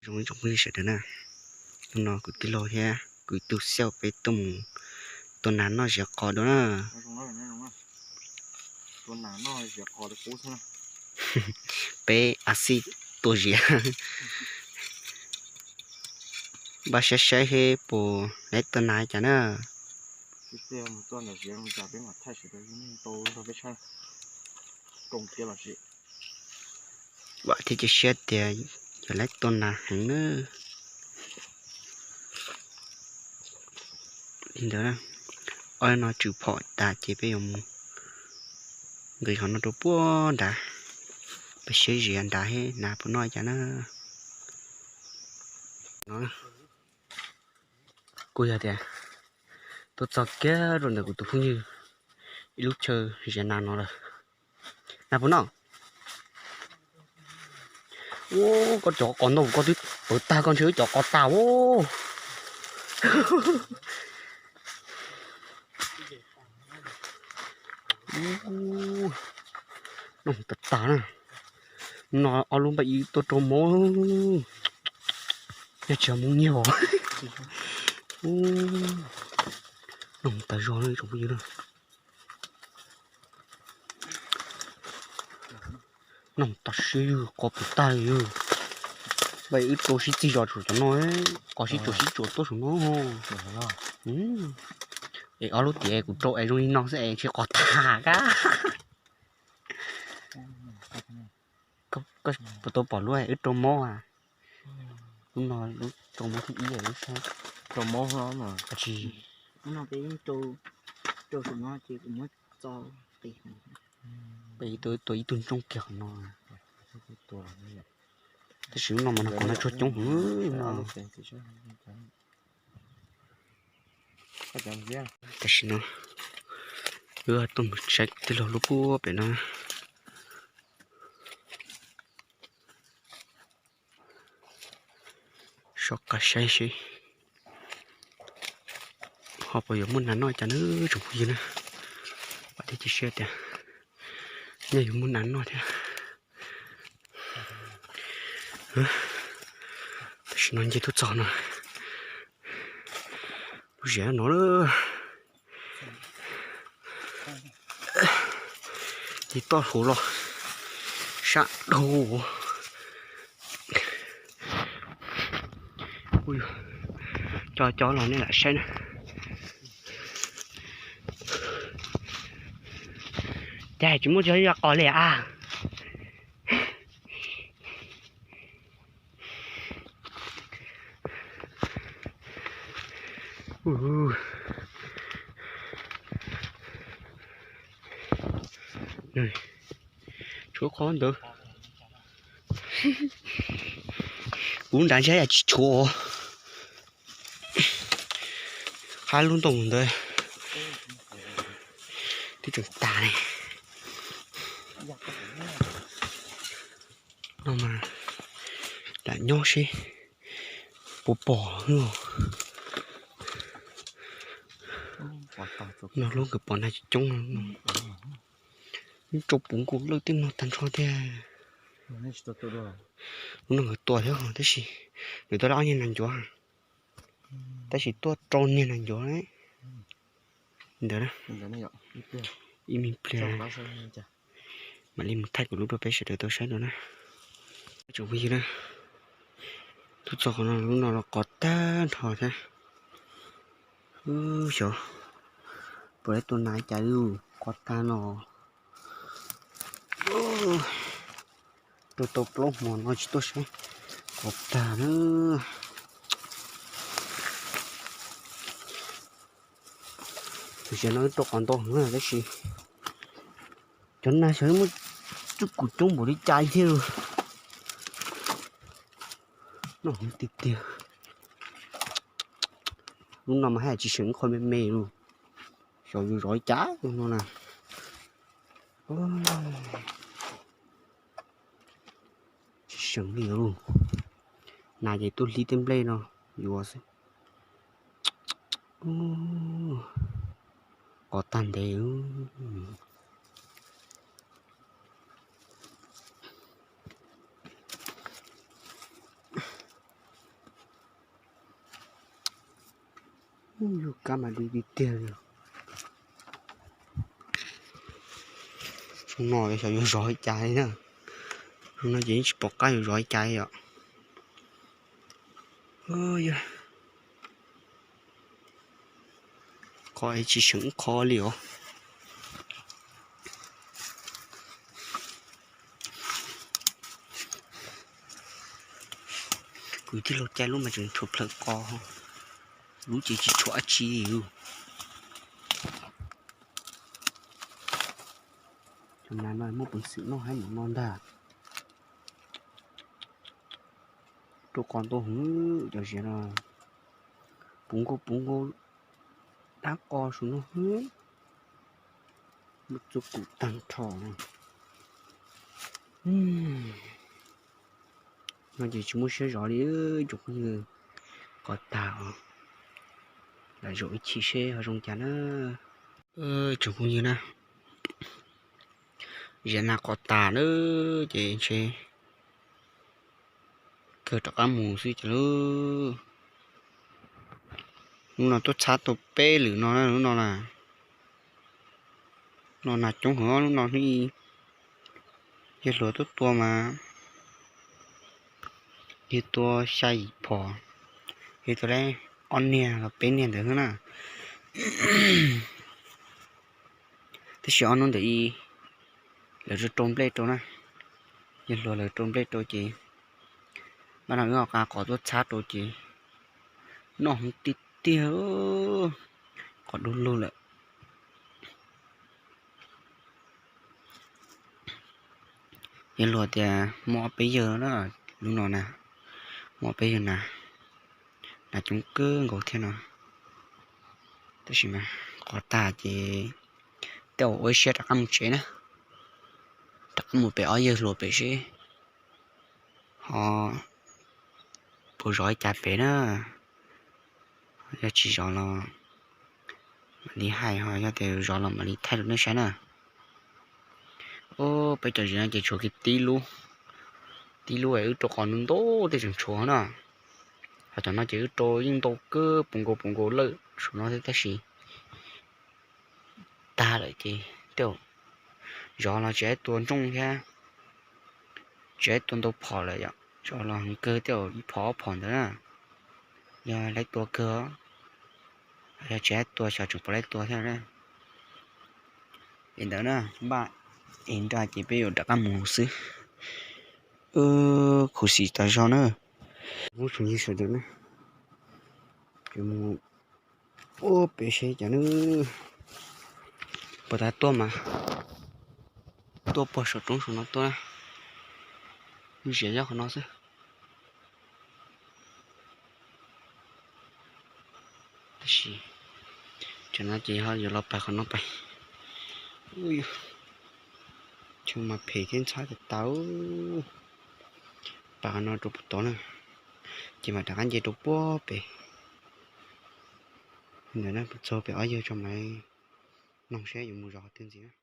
Zoo ib tsoom phooj ywg sawv daws na, hnub no kuv tij laug thiab kuv tus xiauj peb tuaj mus tua nas noj ziav qos dua na. Peb a xij tua ziav. Npaj saib saib seb puas laib tua nas cas na. Vam thiab cia siab tias yuav laib tua nas heev na. Li ntawd, ob no tshwm phom tas ces peb yuav mus nqis qhov no rau puag nrad, peb saib ziav nrad thiab nas puas noj cas na. Kuj yog tias tuaj txog kiag rau ntawm kuv tus phooj ywg ib lub chaw ziav nas no lawm. Nas puas noj? Ua, koj cov qos ntau koj twb pawv tag, koj ntshe wb cov qos tag ua. Noj tas tas na. No ob lub npaj ib tuaj rau mov, yog tsis yog mus nyiag os. Noj tas zog na tsoom phooj ywg na. Noj tas siab yog qos puv tag li. Npaj ib rau sib txig zos saum cov no, qos sib tsuas sib tsuas tuaj saum no. Es ob lub tiam kuv rau es zoo li no xwb es tsis qos tag kab. Koj puas tau pom lub wb rau mob a? Lub no lub rau mob thib ib lub saib. Rau mob no tsis. Peb tua ib tug ntsooj kiag qhov no. Tab sis lub no mas no qhov no tsuag coob heev no. Tam sim no wb tuaj mus saib tij laug lub puag pem no. Soj qab saib seb ho puas yuav muaj nas noj cas na tsoom phooj ywg na. Vam thiab cia siab tias nej yuav muaj nas noj thiab. Tam sim no nce tuaj txog no, lub ziav no lawm. Ces toj hauv los sab dhau. Cov cov los nej lam saib na. Cas tsis muaj cov yog qos li a. Tshuav qhov ntawd. Kuv nrad ntshe yam tsis tshuav. Qab lub ntoo ntawd twb tseem tas li. No mas lam nyob seb puas pom. No lub nkawd pom nag coob coob no. Rau puv nkaus lawj tej no tag nrho thiab. Lub no nkawd tua thiab tab sis nws tuaj ob niag nas ncuav, tab sis tuaj rau niag nas ncuav ntawd. Ib me pliag mam li mus thaij kuv lub rau peb sawv daws tau saib dua na. Tsoom phooj ywg na, tuaj txog qhov no lub no los qos tag nrho thiab. Xyov puas laib tua nas cas li, qos tag no. Rau tau plaub hmo no tsis tuaj saib, qos tag na. Tam sim no wb rau qos ntau heev tab sis cov nas xyov muaj txuj kum coob npaum li cas thiab. Noj heev tiag tiag. Lub no mas haj tsis seem qhov me me li. Xyov yus zov li cas no na. Tsis seem li. Nas ces tuaj hlib tej nplej no yuav xwb. Qos tag ntev. Yus kab mas dub tiag tiag li. Xyov no xyov yuav zov li cas li na. Xyov no ces yeej tsis pom qab yuav zov li cas li os. Qhov tsis seem ub qho li os. Kuv tij laug caij lub mas tseem tshuav plhaws qos, lub ces tsis tshuav dab tsi li. Cov nas no muaj peev xwm noj haib npaum no ntag. Rau qos ntau heev cov ziav no, puv nkaus puv nkaus dab qos saum no. Muaj txuj kum tag nrho. No ces tsis muaj siab zov li tsoom phooj ywg, qos tag os. Lam zaum ib chim seb ho zoo cas na. Tsoom phooj ywg na, ziav nas qos tas na, ces ntshe kawg rov qab mus xwb ces lub. Lub no tuaj txhab tau peb lwm no na, lub no na. No nas coob heev, lub no hnub i yawg hluas tuaj tua mas yawg tua xya yim phom, yawg tua li ob niag los peb niag ntawd xwb na. Tab sis ob hnub ntawd i lawv rau nplej rau na, yawg hluas lawv rau nplej rau ces npaj no wb ho qa qos tuaj txhab rau ces noj heev tiag tiag, qos du lug lawm. Yawg hluas tias muaj ob peb yawg na, lub no na, muaj ob peb yawg na, nas coob kawg nkaus thiab no. Tab sis mas qos tag ces tej zaum ua ib siab rov qab mus tsev na, rov qab mus pem ob yawg hluas pem seb ho puas zov li cas pem na. Yog tsis zov los mam li hais, ho yog tias zov los mam li thaij rau nej saib na. Peb cov ziav no ces tshuav kiag tib lub, tib lub es wb rau qos ntau ntau tej tseem tshuav na. Ho cov no ces wb rau yeej ntau kawg, puv nkaus puv nkaus lawm saum no thiab tab sis tag lawm ces tej zaum zov los tsis tua ntsooj thiab, tsis tua ntau phom lawm yom, zov los heev kawg tej zaum ib phom ob phom ntawd na. Yog laib tua kawg, yog tsis tua xyov tseem puas laib tua thiab na. Es ntawd na, npaj es nra ces peb yuav rov qab mus xwb. Khuv xim tas zog na. Ub, tsoom phooj ywg sawv daws na, ces mus ua pem seb cas na. Puag ta tuaj mas tuaj puag saum roob saum no tuaj na. Lub ziav nyob qhov no xwb. Tab sis tsam no ces ho yuav los pais qhov no pais. Chaw mas phem thiab ntxhab tas tas. Pais qhov no rau puag tod na, ces mam rov qab nce rau puag pem. Ntawm no txog pem ob yawg tso mam noog seb yuav mus zov qhov twg ntxiv na.